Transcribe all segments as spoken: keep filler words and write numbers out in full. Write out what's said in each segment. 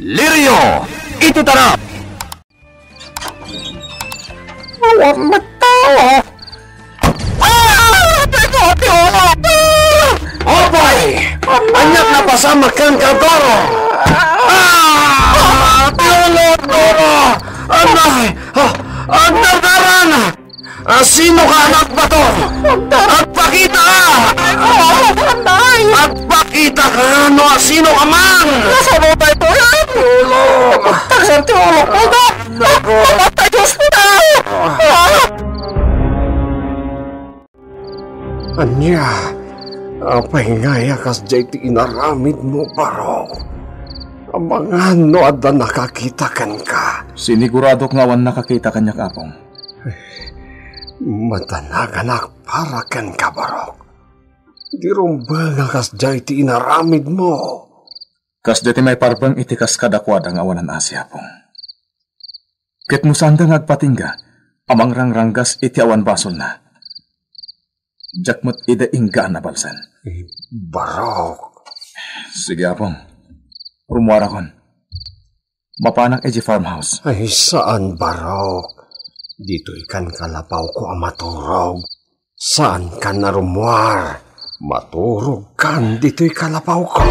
Lirio iti tanap. Awan met tao. Ah! Apay ko, ti ulo! Ah! Apay! Ania ti napasamak kenka, Doro? Ah! Ti ulo, Doro! Anay! Ah! Agdardaran! Ah, sino ka, anak bato? Agpakita ka! Agpakita ka no asino ka man! Nasano tayo? Ulo! Tagsan ti ulo ko, Dok! Nako! Patay sa ospital! Ah! Ania, apay nga aya kasdiay ti inaramidmo, Barok? Amangan no adda nakakita kenka. Siniguradok nga awan nakakita kaniak, Apong. Madanaganak para kenka, Barok. Di rumbeng a kasdiay ti inaramidmo. Kasdiay ti maiparbeng iti kas kadakuada nga awanan asi, Apong. Ket no saanda nga agpatingga a mangrangranggas iti awan basolna, diak met ida inggaan a balsen. Barok. Sige, Apong. Rummuarakon. Mapanak idiay farmhouse. Ay, saan, Barok. Ditoy kan kalapawko a maturog. Saan kan a rummuar. Maturog kan ditoy kalapawko.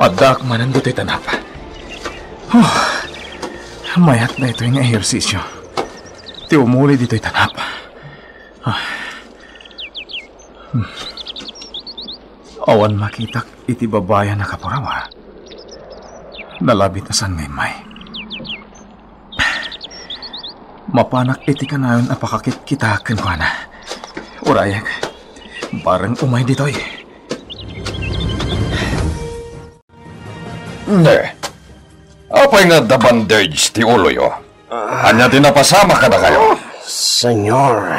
Addaak manen ditoy tanap. Huh. Mayat daytoy nga ehersisyo. Ti umuli ditoy tanap. Ah. Hmm. Awan makitak iti babai a nakapuraw, a. Nalabit a saan nga immay. Mapanak iti kanayon a pakakitkitaek kenkuana. Urayek, bareng umay ditoy. Ne, apay nga adda bandage ti uloyo? Ania ti napasamak kadakayo? Senyor,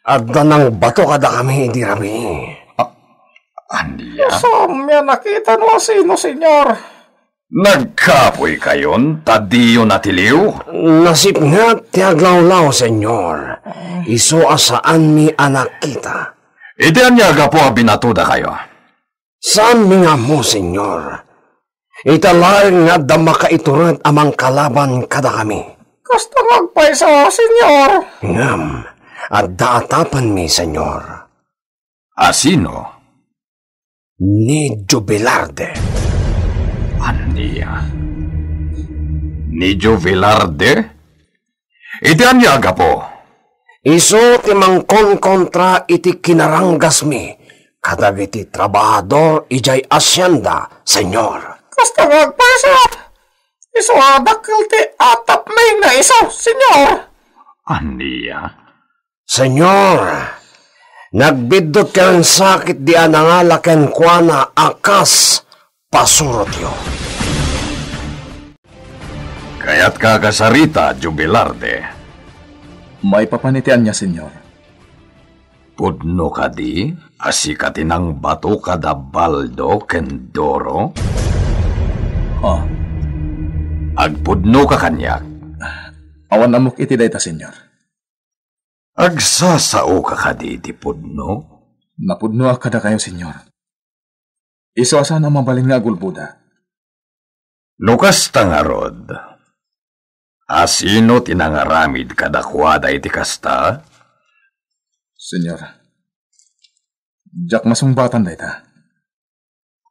adda nangbato kadakami idi rabii. Ah, ania? Saan mi a nakita no asino, Senyor? Nagkapoykayon ta diyo natiliw? Nasipnget ti aglawlaw, Senyor. Isu a saanmi a nakita. Iti ania a gapu a binatodakayo? Saanmi nga ammo, Senyor. Ita laeng nga adda makaitured a mangkalaban kadakami. Kasta nga agpaysa, Senyor. Ngem, adda atapenmi, Senyor. Asino? Ni Jubilarde. Ania? Ni Jubilarde? Iti ania a gapu? Isu ti mangkonkontra iti kinaranggasmi kadagiti trabahador idiay asienda, Senyor. Kasta nga agpaysa, isu a dakkel ti atapmi nga isu, Senyor. Ania? Senyor, nagbiddut ken sakit di a nangala kenkuana a kas pasurotyo. Kayatka a kasarita, Jubilarde? Maipapan iti ania, Senyor? Pudno kadi a sika ti nangbato kada Baldo ken Doro? Ah. Agpudnoka kaniak? Awan ammok iti dayta, Senyor. Agsasaoka kadi iti pudno? Napudnoak kadakayo, Senyor. Isu a saan a mabalin nga agulboda. No kasta ngarud, asino ti nangaramid kadakuada iti kasta? Senyor, diak masungbatan dayta.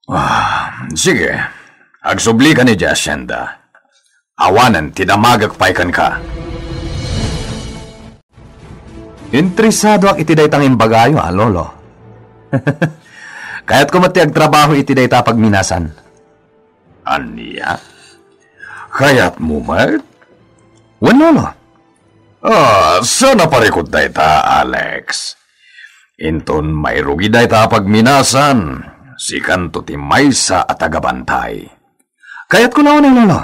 Ah, sige. Agsublika idiay asienda. Awanen ti damagek pay kenka. Interesadoak iti dayta nga imbagayo, a, Lolo. Kayatko met ti agtrabaho iti dayta a pagminasan. Ania? Kayatmo met? Wen, Lolo. Ah, saan a parikut dayta, Alex. Inton mairugi dayta a pagminasan, sikanto ti maysa a tagabantay. Kayatko laeng, Lolo.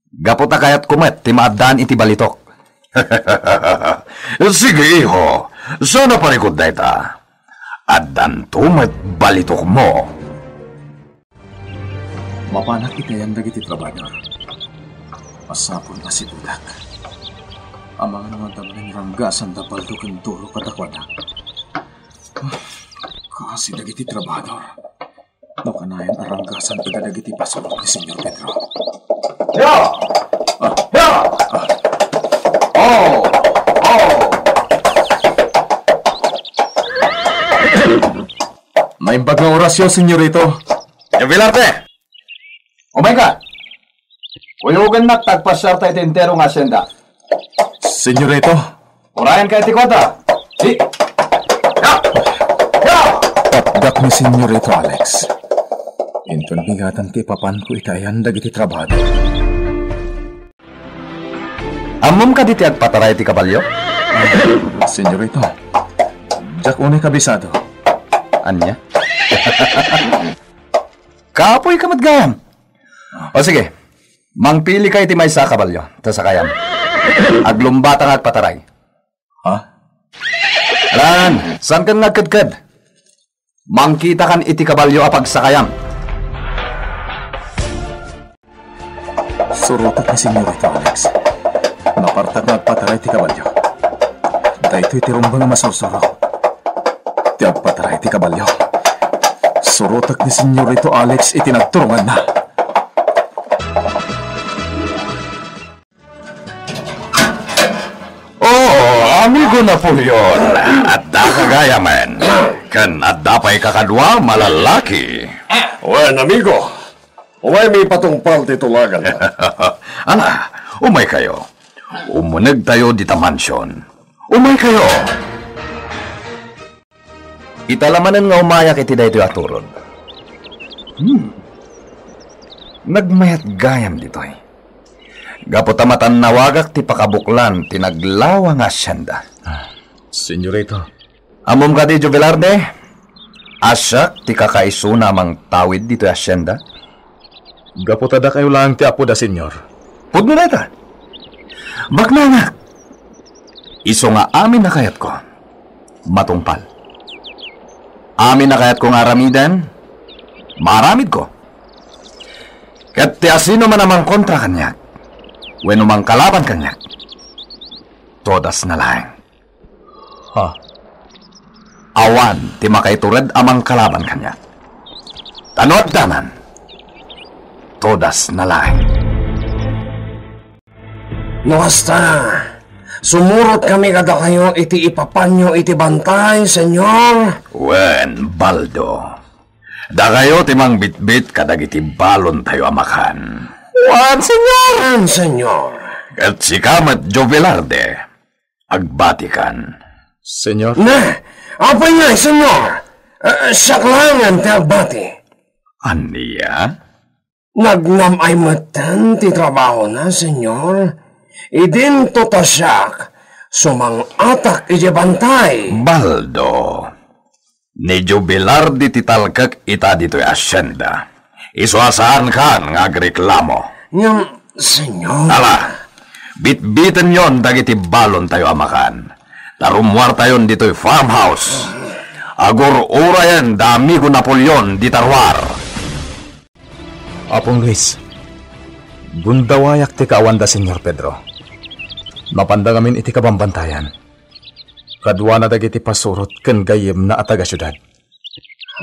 Gapu ta kayatko met ti maaddaan iti balitok. Sige, iho. Saan a parikut dayta. Addanto met balitokmo. Mapanak iti ayan dagiti trabahador. Masapul a sibudak. Amangan no adda manen ranggasan da Baldo ken Doro kadakuada. Kaasi dagiti trabahador. No kanayon a ranggasan ida dagiti pasurot ni Señor Pedro. Ya! Ah. Ya! Ah. Oh! Oh! Naimbag nga orasyo, Señorito. Jubilarte! Umayka! Kuyogennak ta agpasiarta iti entero nga hacienda. Señorito. Urayanka iti kuadra. Di. Ya! Ya! Patgak ni Señorito Alex. Inton bingatan ti ipapanko iti ayan dagiti trabahador. Ammom kadi ti agpataray ti kabalio? Señorito, diak unay kabisado. Ania? Kapoyka met gayam. O sige, mangpilika iti maysa a kabalio, ta sakayam. Aglumbata nga agpataray. Ha? Alan, saan ken nga agkedked? Mangkitakan iti kabalio a pagsakayam. Surotek ni Señorito Alex. Napartak nga agpataray ti kabalio. Daytoy ti rumbeng a masursuro. Ti agpataray ti kabalio. Surotek ni Señorito Alex iti nagturunganna. Oh, amigo Napoleon, adda ka gayamen. Ken adda pay kakadua, malalaki. Wen, amigo, umaymi patungpal ti tulagan. Ala, umaykayo. Umunegtayo dita mansion. Umaykayo. Ita la manen nga umayak iti daytoy a turod. Hmm. Nagmayat gayam ditoy. Gapu ta matannawagak ti pakabuklan ti naglawa nga hacienda. Ah, Señorito. Ammom kadi, Jubilarde? A siak ti kakaisuna a mangtawid ditoy hacienda? Gapu ta dakayo laeng ti apoda, Señor. Pudno dayta. Baknangak. Isu nga amin a kayatko, matungpal. Amin a kayatko nga aramiden, maaramidko. Ket ti asino man a mangkontra kaniak, wenno mangkalaban kaniak, todasna laeng. Ha? Awan ti makaitured a mangkalaban kaniak. Ta no adda man, todasna laeng. No kasta, sumurotkami kadakayo iti ipapanyo iti bantay, Señor. Wen, Baldo. Dakayo ti mangbitbit kadagiti balontayo a makan. Wen, Señor! Wen, Señor. Ket sika met, Jovelarde, agbatikan. Señor? Ne, apay ngay, Señor? Eh, siak laengen ti agbati. Ania? Nagnam-ay metten ti trabahona, Señor. Idinto ta siak sumang-atak idiay bantay. Baldo, ni Jubilardi ti talkek ita ditoy hacienda. Isu a saankan nga agreklamo. Ngem, Señor. Ala, bitbitenyon dagiti balontayo a makan. Ta rummuartayon ditoy farmhouse. Agur-urayen da Amigo Napoleon dita ruar. Apong Luis, gundawayak ti kaawanda, Señor Pedro. Mapanda ngamin iti kabambantayan. Kaduana dagiti pasurot ken gayyemna a taga-siudad.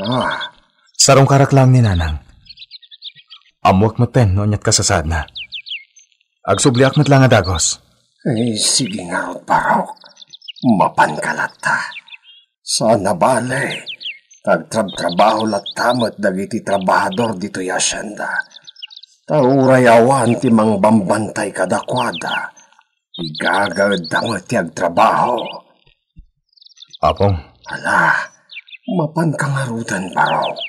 Ah. Sarungkarak laeng ni Nanang. Ammoak metten no aniat kasasaadna. Agsubliak met laeng a dagus. Eh, sige ngarud, Barok. Mapanka latta. Saan a bale, ta agtrabtrabaho latta met dagiti trabahador ditoy hacienda. Ta uray awan ti mangbambantay kadakuada, igagaedda met ti agtrabaho. Apong. Ala, mapanka ngaruden, Barok.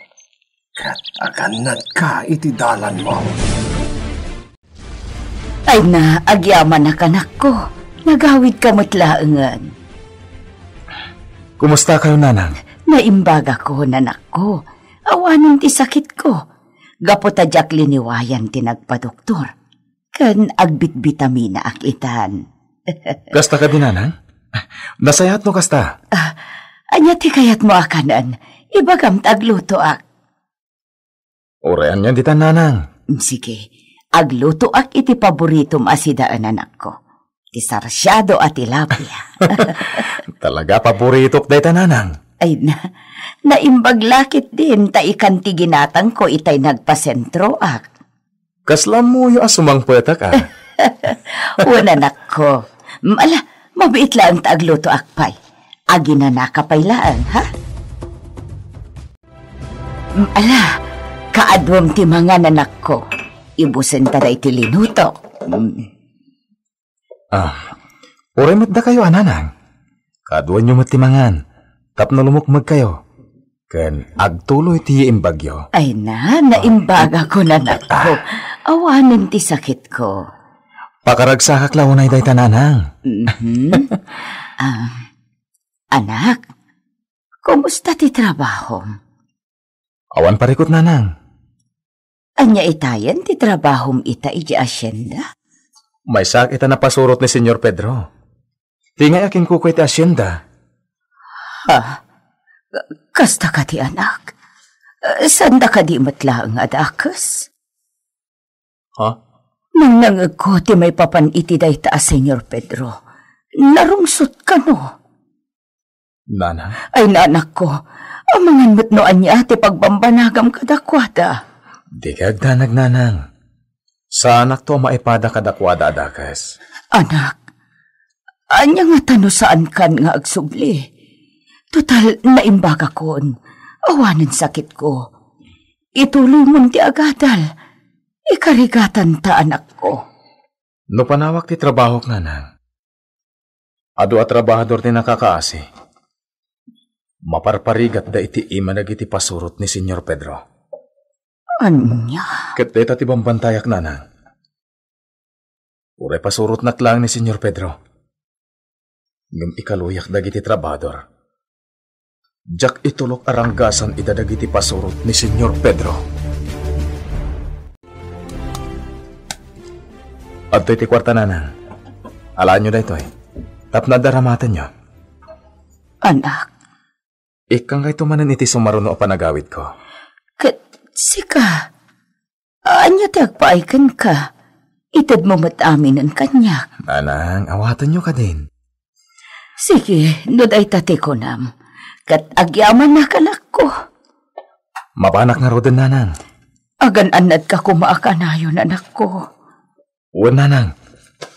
Ket agannadka iti dalanmo. Ay na, agyamanak, anakko. Nagawidka met laengen. Kumustakayo, Nanang? Naimbagakon, anakko. Awanen ti sakitko. Gapu ta diak liniwayan ti nagpadoktor. Ken agbitbitaminaak itan. Kasta kadi, Nanang? Nasayaat no kasta. Ah, ania ti kayatmo a kanen? Ibagam ta aglutoak. Uray anian ditan, Nanang. Sige, aglutoak iti paboritom a sidaen, anakko. Ti sarsiado a tilapia. Talaga, paboritok dayta, Nanang. Ay na, naimbag la ketdin ta ikan ti ginatangko itay nagpasentroak. Kasla ammoyo a sumangpetak, a? Wen, anakko. Mm, ala, mabiit laeng ta aglutoak pay. Aginanaka pay laeng, ha? Mm, ala, kaaduem ti mangan, anakko. Ibusenta daytoy linutok. Mm. Ah, uray met dakayo a nanang. Kaaduenyo met ti mangan, tapno lumukmegkayo, ken agtuloy ti imbagyo. Ay na, naimbagakon, anakko. Ah. Awanen ti sakitko. Pakaragsakak la unay dayta, nanang. Mhm. Ah, anak, kumusta ti trabahom? Awan parikut, nanang. Ania itayen ti trabahom ita idiay asienda? Maysaak ita napasurot ni Señor Pedro. Tingay a kinkuko iti asienda. Ha? Kasta kadi, anak? Saanda kadi met laeng a dakes? Ha? Nangnangegko ti maipapan iti dayta a Señor Pedro. Narungsot kano? Nana? Ay, nanakko, amangan met no ania ti pagbambanagam kadakuada. Dika agdanag, nanang. Saanakto a maipada kadakuada a dakes. Anak, ania ngata no saankan nga agsubli? Total, naimbagakon. Awanen sakitko. Ituloymon ti agadal. Ikarigatanta, anakko. No panawak ti trabahok, nanang, adu a trabahador ti nakakaasi. Maparparigatda iti ima dagiti pasurot ni Señor Pedro. Ania? Ket dayta ti bambantayak, nanang. Uray pasurotnak laeng ni Señor Pedro, ngem ikaluyak dagiti trabahador. Diak itulok a ranggasan ida dagiti pasurot ni Señor Pedro. Adtoy ti kuarta, nanang. Alaenyo daytoy. Tapno adda ramatenyo. Anak. Ikkan kayto manen iti sumaruno a panagawidko. Ket sika, ania ti agpaay kenka? Itedmo met aminen kaniak. Nanang, awatenyo kadin. Sige, no dayta ti kunam, ket agyamanak, anakko. Mapanak ngaruden, nanang. Agan-annadka koma a kanayon, anakko. Wen, nanang.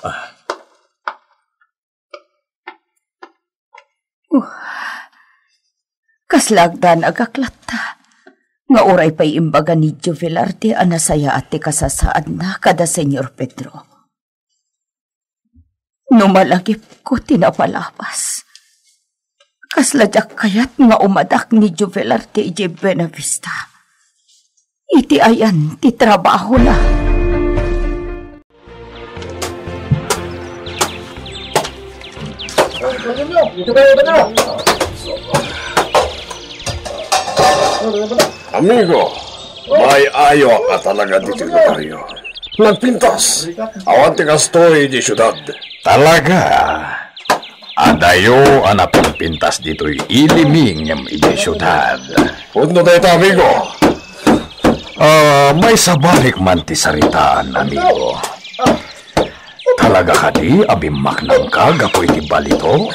Ah. Uh, kasla agdanagak latta nga uray pay imbaga ni Joe Velarde a nasayaat ti kasasaadna kada Señor Pedro. No malagipko ti napalabas, kasla diak kayat nga umadak ni Joe Velarde idiay Buenavista iti ayan ti trabahona. Amigo, may-ayok a talaga ditoy lugaryo. Nagpintas. Awan ti kastoy idiay siudad. Talaga. Adayo a napinpintas ditoy ilimi ngem idiay siudad. Pudno dayta, amigo. Ah, maisabalik man ti saritaan, amigo. Talaga kadi a bimmaknangka gapu iti balitok?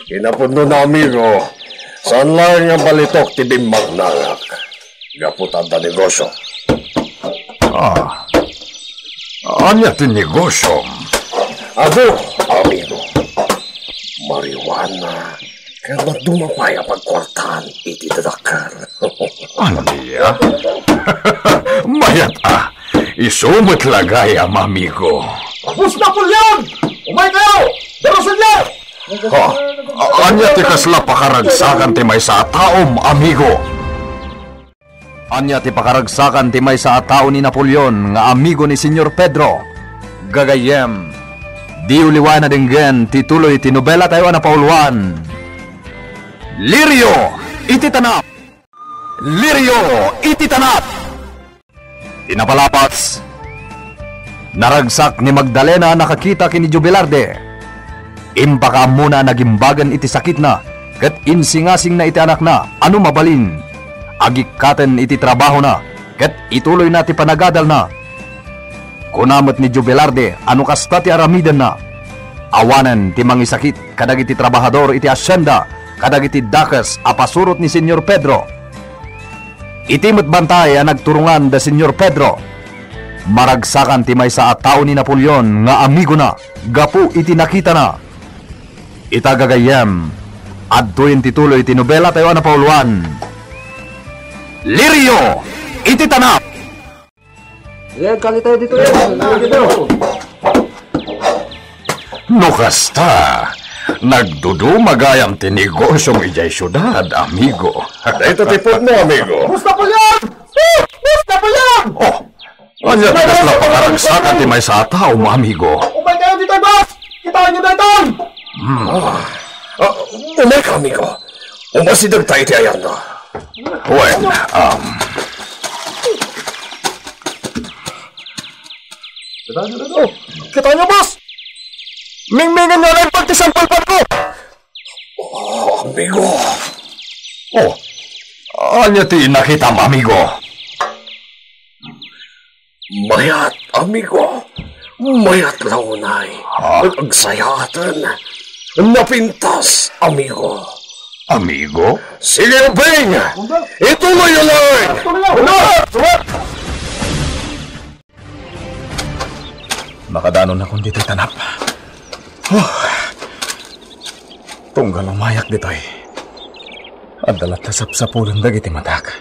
Kinapudnona, amigo, saan laeng nga balitok ti bimmaknangak gapu ta adda negosio. Ah, ania ti negosyom? Adu, amigo. Marijuana, ket dadduma pay a pagkuartaan iti dadakkel. Ania? Mayat a. Isu met la gayam, amigo. Boss Napoleon! Umay kayo! Darusenyo! Ha? A-, ania ti kasla pakaragsakan ti maysa a taom, amigo? Ania ti pakaragsakan ti maysa a tao ni Napoleon nga amigo ni Señor Pedro? Gagayyem, diyo liwayan a denggen ti tuloy ti nobelatayo a napauluan, Lirio iti Tanap! Lirio iti Tanap! Ti napalabas, naragsak ni Magdalena a nakakita ken ni Joe Velarde. Impakaammona a nagimbagen iti sakitna ket insingasingna iti anakna a no mabalin, agikkaten iti trabahona ket ituloyna ti panagadalna. Kuna met ni Joe Velarde a no kasta ti aramidenna, Awanen ti mangisakit kadagiti trabahador iti hacienda kadagiti dakes a pasurot ni Señor Pedro. Iti met bantay a nagturongan da Señor Pedro, maragsakan ti maysa a tao ni Napoleon nga amigona gapu iti nakitana. Ita gagayyem, adtoyen ti tuloy ti nobelatayo a napauluan, Lirio iti Tanap. Ayan, kali tayo dito, yan. Dito. No kasta, nagduduma gayam ti negosyom idiay siudad, amigo. Dayta ti pudno, amigo. Boss Napoleon! Boss Napoleon! Oh, ania ti kasla pakaragsakan ti maysa a tao, amigo? Umay kayo dito, boss! Kitaan nyo daytoy! Hmm. Ah, ah, umay ka, amigo. Umasideg tayo iti ayanna. Wen, um, Kita nyo na to. Kita nyo, boss! Mingmingan nyo na yung pagtisampalpan ko! Oh, amigo. Oh, ania ti nakitam, amigo? Mayat, amigo. Mayat la unay. Ha? Ag-, agsayaaten. Napintas, amigo. Amigo? Sige, Bing! Ituloy na lang! Ituloy na! Makadanon akon ditoy tanap. Huh. Tunggal umayak ditoy, adda latta sapsapulen dagiti matak.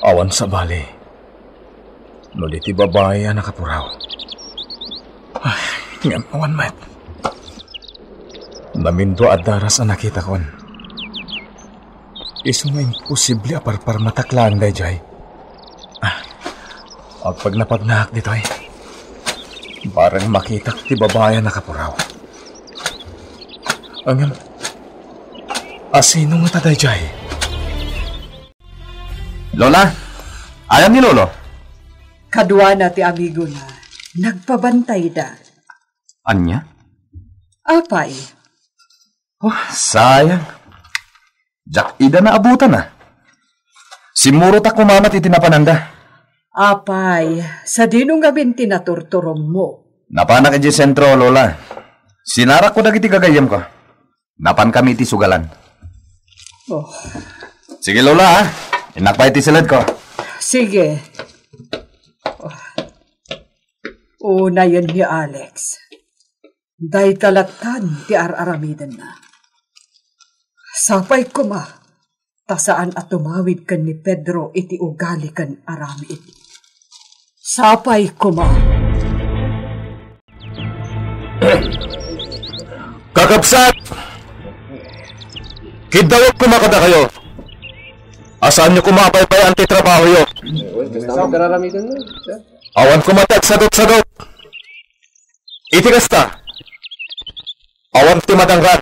Awan sabali, no di ti babai a nakapuraw. Ay, ngem awan met. Namindua a daras a nakitakon. Isu nga imposible a parparmatak laeng daydiay. Ah, agpagnapagnaak ditoy. Bareng makitak ti babai a nakapuraw. Ngem, asino ngata daydiay? Lola, ayan ni Lolo? Kaduana ti amigona. Nagpabantayda. Ania? Apay? Oh, sayang. Diak ida naabutan, a. Simmurot a kumamat iti napananda. Apay, sadino ngamin ti naturturongmo? Napanak idiay sentro, Lola. Sinarakko dagiti gagayyemko. Napankami iti sugalan. Oh. Sige, Lola, ha? Innak pay iti siledko. Sige. Oh. Unayen ni Alex. Dayta lattan ti ar-aramidenna. Sapay koma, ta saan a tumawid ken ni Pedro iti ugali ken aramid. Sapay koma. Kakabsat! Kiddawek koma kadakayo. A saanyo koma a paypayaan ti trabahoyo. Awan koma ti agsadutsadut. Iti kasta, awan ti madanggan.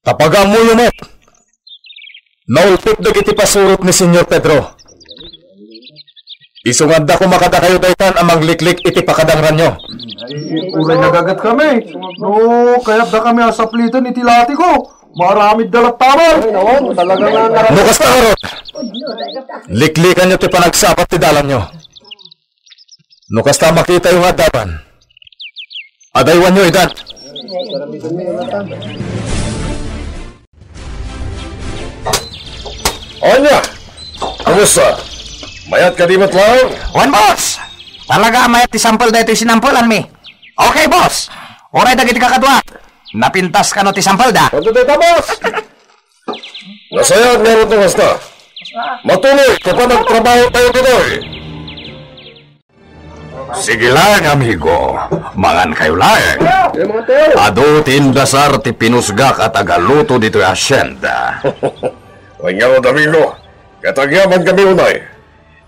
Ta pagaammoyo met, naulpot dagiti pasurot ni Señor Pedro. Isu nga adda koma kadakayo daytan a mangliklik iti pakadangranyo. Uray nagagat kami. No, kayat da kami a sapliten iti lati ko. Maaramid da lattaman. No kasta ngarud, liklikanyo ti panagsabat ti dalanyo. No kasta makitayo nga addawan, adaywanyo idan. Ania? Kumusta? Mayat kadi met laeng? Wen, boss! Talaga a mayat ti sampel daytoy sinampelanmi. Okay, boss! Uray dagiti kakaduak, napintas kano ti sampelda? Adu dayta, boss! Nasayaat ngarud no kasta. Matuloy, ta panagtrabaho tayo ditoy. Sige laeng, amigo. Mangan kayo laeng. Adu ti indasar ti pinusgak a tagaluto ditoy hacienda. Wen ngarud, amigo. Ket agyaman kami unay.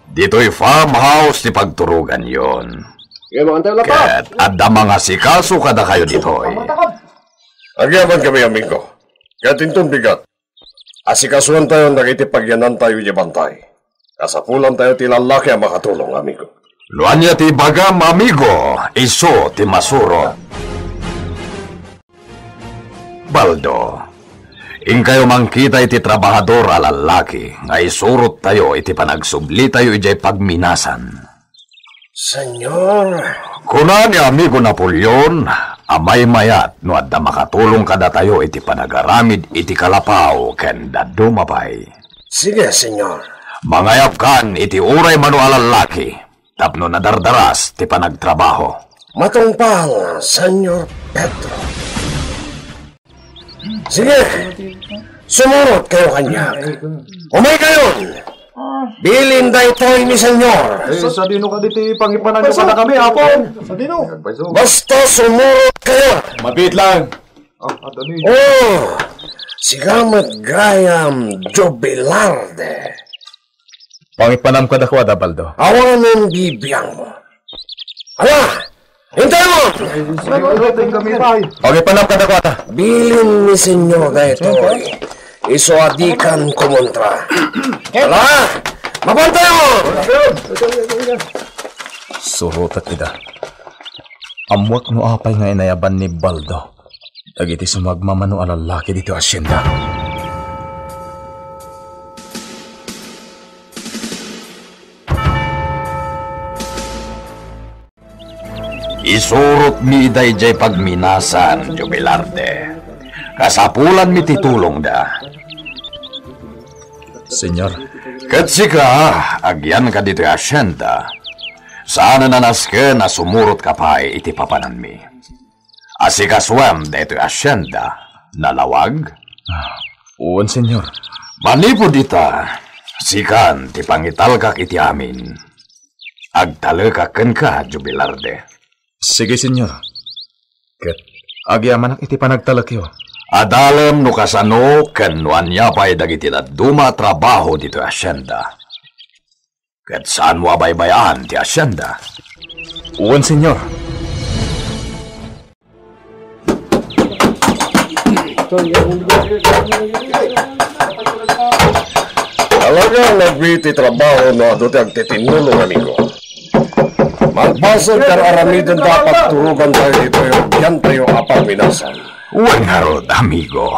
Ditoy farmhouse ti pagturoganyon. Ket adda mangasikaso kadakayo ditoy. Agyaman kami, amigo. Ket inton bigat, asikasuentayon dagiti pagyanantayo idiay bantay. Kasapulantayo ti lallaki a makatulong, amigo. No ania ti ibagam, amigo, isu ti masurot. Baldo, inkayo mangkita iti trabahador a lallaki nga isurottayo iti panagsublitayo idiay pagminasan. Senyor. Kuna ni Amigo Napoleon a maymayat no adda makatulong kadatayo iti panagaramid iti kalapaw ken dadduma pay. Sige, Senyor. Mangayabkan iti uray mano a lallaki tapno nadardaras ti panagtrabaho. Matungpal, Senyor Pedro. Sige, sumurot kayo kaniak. Umaykayon! Bilin daytoy ni Senyor. Eh, sadino kadi ti pangipananyo kadakami, Apo? Sadino? Basta sumurot kayo. Mabiit lang. Ah, adda ni. Oh, sika met gayam, Jubilarde. Pangipanam kadakuada, Baldo. Awanen bibiangmo. Ala, intay mo! Pangipanam kadakuada. Bilin ni Senyor daytoy. Isu a dikan kumontra. Ala, mapantay mo! Surotek ida. Ammoak no apay nga inayaban ni Baldo dagiti sumagmamano a lallaki ditoy hacienda. Isurotmi ida idiay pagminasan, Jubilarde. Kasapulanmi ti tulongda. Senyor. Ket sika, agyanka ditoy hacienda. Saanen a nasken a sumurotka pay iti papananmi. Asikasuem daytoy hacienda. Nalawag? Ah, wen, Senyor. Manipud ita, sikan ti pangitalkak iti amin. Agtalekak kenka, Jubilarde. Sige, Senyor. Ket agyamanak iti panagtalekyo. Adalem no kasano ken no ania pay dagiti dadduma a trabaho ditoy hacienda. Ket saanmo a baybay-an ti hacienda. Wen, Senyor. Talaga, nagbiit ti trabaho no adu ti agtitinulong, amigo. Malpasen ti ar-aramidenda a pagturogantayo ditoy agyantayo a pagminasan. Wen ngarud, amigo.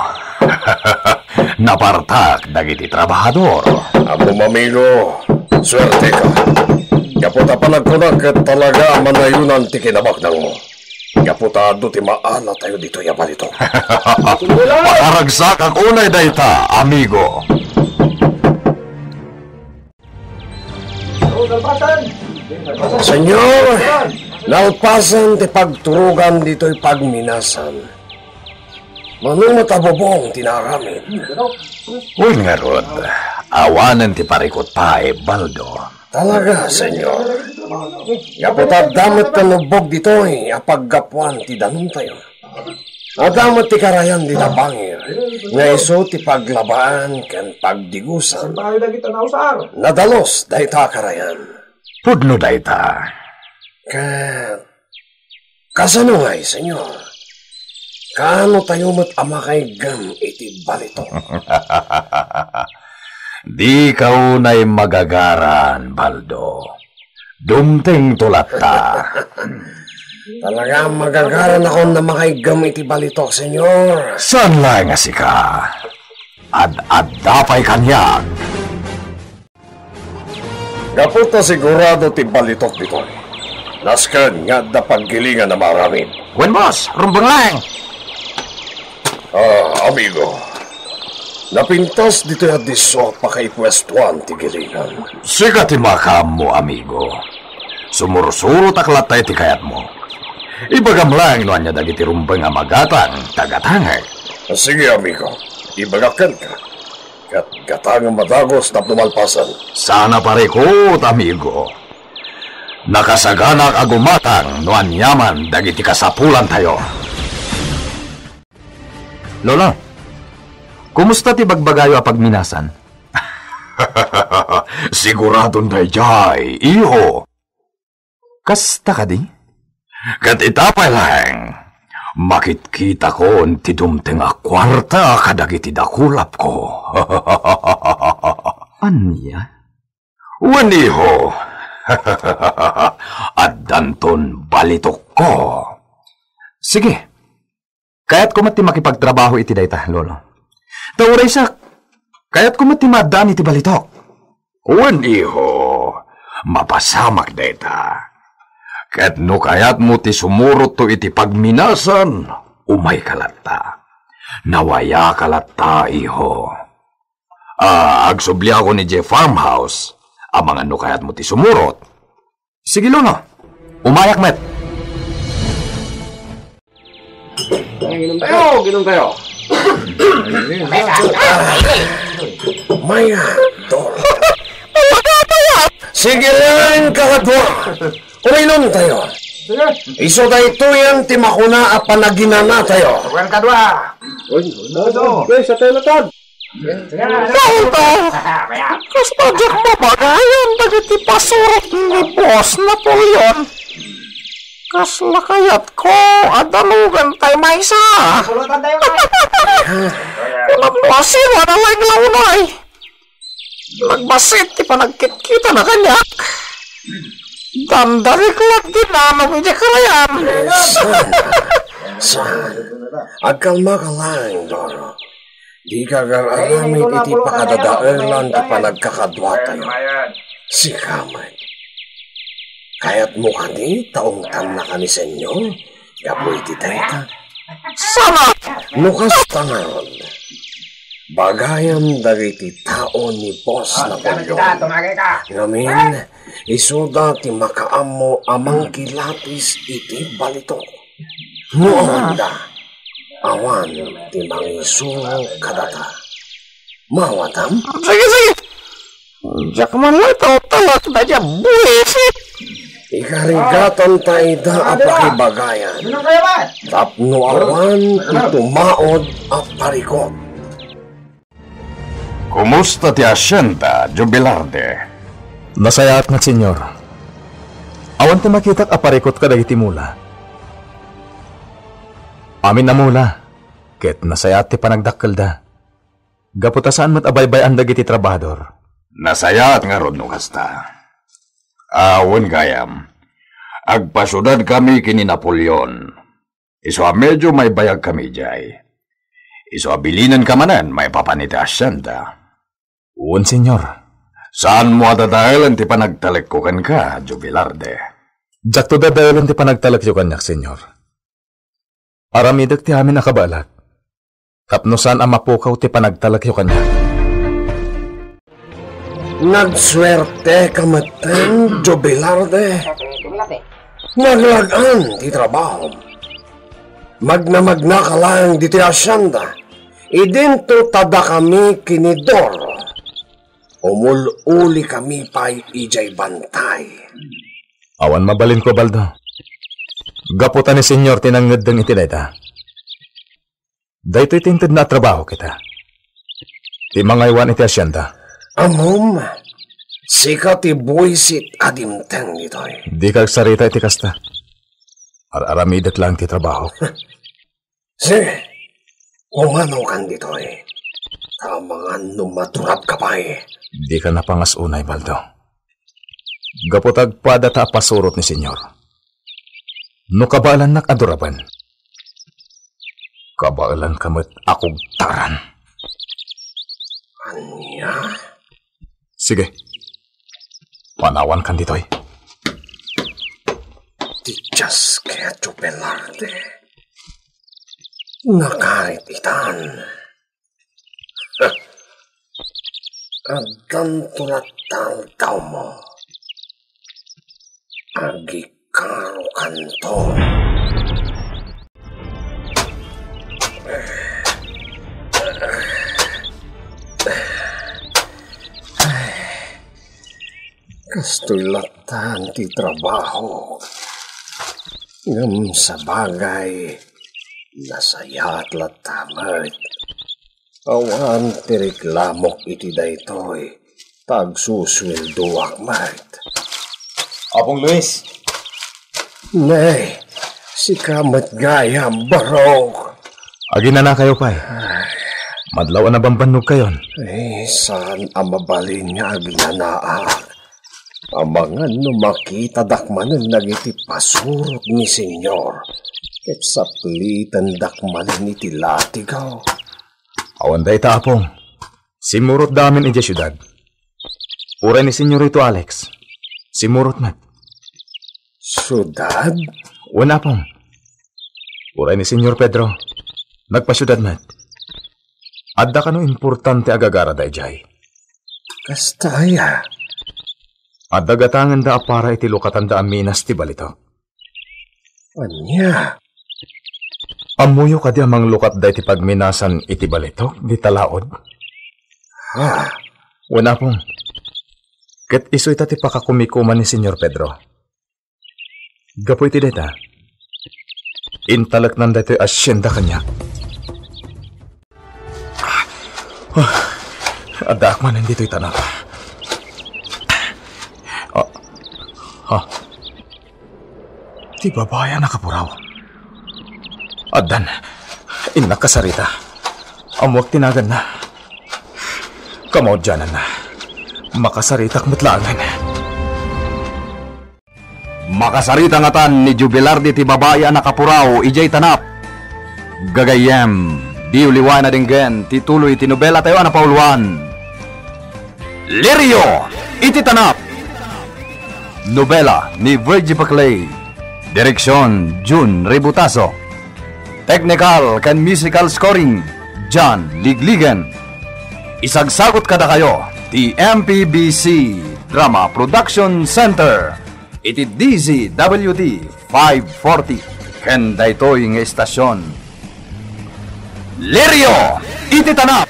Napartak dagiti trabahador. Ammom, amigo, suerteka. Gapu ta panagkunak ket talaga a manayonan ti kinabaknangmo. Gapu ta adu ti maanatayo ditoy a balitok. Makaragsakak unay dayta, amigo. Senyor, nalpasen ti pagturogan ditoy pagminasan. Mano met a bubong ti naaramid? Wen ngarud, awanen ti parikut pay, Baldo. Talaga, Senyor. Gapu ta adda met ti nubbog ditoy a paggapuan ti danumtayo. Adda met ti karayan dita bangir, nga isu ti paglabaan ken pagdigusan. Sentayo dagita nausar. Nadalus dayta a karayan. Pudno dayta. Ket kasano ngay, Senyor? Kaano tayo met a makaiggem iti balitok? Dika unay magagaran, Baldo. Dumtengto latta. Talaga, magagaran akon a makaiggem iti balitok, Senyor. Saan laeng a sika? Ad-adda pay kaniak. Gapu ta sigurado ti balitok ditoy. Nasken nga adda paggilingan a maaramid. Wen, boss, rumbeng laeng. Ah, amigo. Napintas ditoy a disso a pakaipuestuan ti gilingan. Sika ti makaammo, amigo. Sumursurotak latta iti kayatmo. Ibagam laeng no ania dagiti rumbeng a magatang, ta gatangek. Sige, amigo. Ibagak kenka. Ket gatangem a dagus tapno malpasen. Saan a parikut, amigo. Nakasaganak a gumatang no aniaman dagiti kasapulantayo. Lolo, kumusta ti bagbagayo a pagminasan? Siguradon daydiay, iho. Kasta kadi? Ket ita pay laeng, makitkitakon ti dumteng a kuarta kadagiti dakulapko. Ania? Wen, iho. Addanton balitokko. Sige, kayatko met ti makipagtrabaho iti dayta, Lolo. Ta uray siak, kayatko met ti maaddaan iti balitok. Wen, iho, mapasamak dayta. Ket no kayatmo ti sumurotto iti pagminasan, umayka latta. Nawayaka latta, iho. Ah, agsubliakon idiay farmhouse. Amangan no kayatmo ti sumurot. Sige, Lolo. Umayak met. Tayo, ginom tayo. Maya, Dor. Sige lang, kakadwa. Uminom tayo. Sige. Isu daytoyen ti makuna a panaginana tayo. Wen kadwa. Uy, ano? Uy, sa tayo natad. Tawtaw! Kas padiak mabagayan dagiti pasurot ni Boss Napoleon. Kasla kayatko a dalugan tay maysa. Kunam no asino a nalaing la unay. Nagbassit ti panagkitkitana kaniak. Dandarik la ti nanom idiay karayan. Saan? Saan? Agkalmaka laeng, Doro. Dika agar-aramid iti pakadadaelan ti panagkakaduatayo. Sika met. Kayatmo kadi ta ungtannaka ni Senyor gapu iti dayta? Saan a? No kasta ngarud, bagayam dagiti tao ni Boss Napoleon. Ngamin, isuda ti makaammo a mangkilapis iti balitok. No awan da, awan ti mangisuro kadata. Maawatam? Sige, sige. Diak man la itaw talak dayta buisit. Ikarigatanta ida a pakibagayan. Tapno awan ti tumaod a parikut. Kumusta ti asienda, Jubilarde? Nasayaat met, Senyor. Awan ti makitak a parikut kadagiti mula. Amin a mula, ket nasayaat ti panagdakkelda. Gapu ta saan met a baybay-an dagiti trabahador. Nasayaat ngarud no kasta. Awan gayam. Agpasiudadkami ken ni Napoleon. Isu a medio maibayagkami idiay. Isu a bilinenka manen maipapan iti asienda. Wen, Senyor. Saanmo a dadaelen ti panagtalekko kenka, Jubilarde? Diakto dadaelen ti panagtalekyo kaniak, Senyor. Aramidek ti amin a kabaelak. Tapno saan a mapukaw ti panagtalekyo kaniak. Nagsuerteka metten, Jubilarde. Naglag-an ti trabahom. Magnamagnaka laeng ditoy asienda. Idinto ta dakami ken ni Doro. Umul-ulikami pay idiay bantay. Awan mabalinko, Baldo. Gapu ta ni Senyor ti nangngeddeng iti dayta. Daytoy ti intedna a trabaho kita. Ti mangaywan iti asienda. Ammom, sika ti buisit a dimteng ditoy. Dika agsarita iti kasta. Ar-aramidek laeng ti trabahok. Sige, umanokan ditoy. Ta amangan no madurabka pay. Dika napangas unay, Baldo. Gapu ta agpada ta a pasurot ni Senyor. No kabaelannak a duraben, kabaelanka met a kugtaran. Ania? Sige. Panawankan ditoy. Ti dias ket Jubilarde. Nakarit itan. Addanto latta aldaw mo. Agikarokanto. Kastoy latta ti trabaho. Ngem sabagay, nasayaat latta met. Awan ti reklamok iti daytoy, ta agsusueldoak met. Apong Luis. Ne, sika met gayam, barok. Aginanakayo pay. Madlaw a nabambannogkayon. Eh, saan a mabalin nga aginanaak? Amangan no makitadak manen dagiti pasurot ni Senyor, ket saplitendak manen iti latigaw. Awan dayta, Apong. Simmurotda amin idiay siudad. Uray ni Senyorito Alex, simmurot met. Siudad? Wen, Apong. Uray ni Senyor Pedro, nagpasiudad met. Adda kano importante a gagarada idiay? Kasta aya? Adda gatangenda a para iti lukatanda a minas ti balitok. Ania? Ammoyo kadi a manglukatda iti pagminasan iti balitok dita laod? Ha? Wen, Apong. Ket isu ita ti pakakumikuman ni Senyor Pedro. Gapu iti dayta, intaleknan daytoy a sienda kaniak. Ah, addaak manen ditoy tanap. Ah, ha? Ti babai a nakapuraw. Addan, innak kasarita. Ammoak ti naganna. Kamaudiananna, makasaritak met laengen. Makasarita ngatan ni Jubilar diti babai a nakapuraw idiay tanap. Gagayyem, diyo liwayan a denggen ti tuloy ti nobelatayo a napauluan, Lirio iti Tanap. Nobela ni Virgie Paclay. Direksion, Jun Ributaso. Technical ken musical scoring, John Ligligen. Isagsagut kadakayo ti M P B C Drama Production Center iti D Z W T five forty ken daytoy nga estasion. Lirio iti Tanap!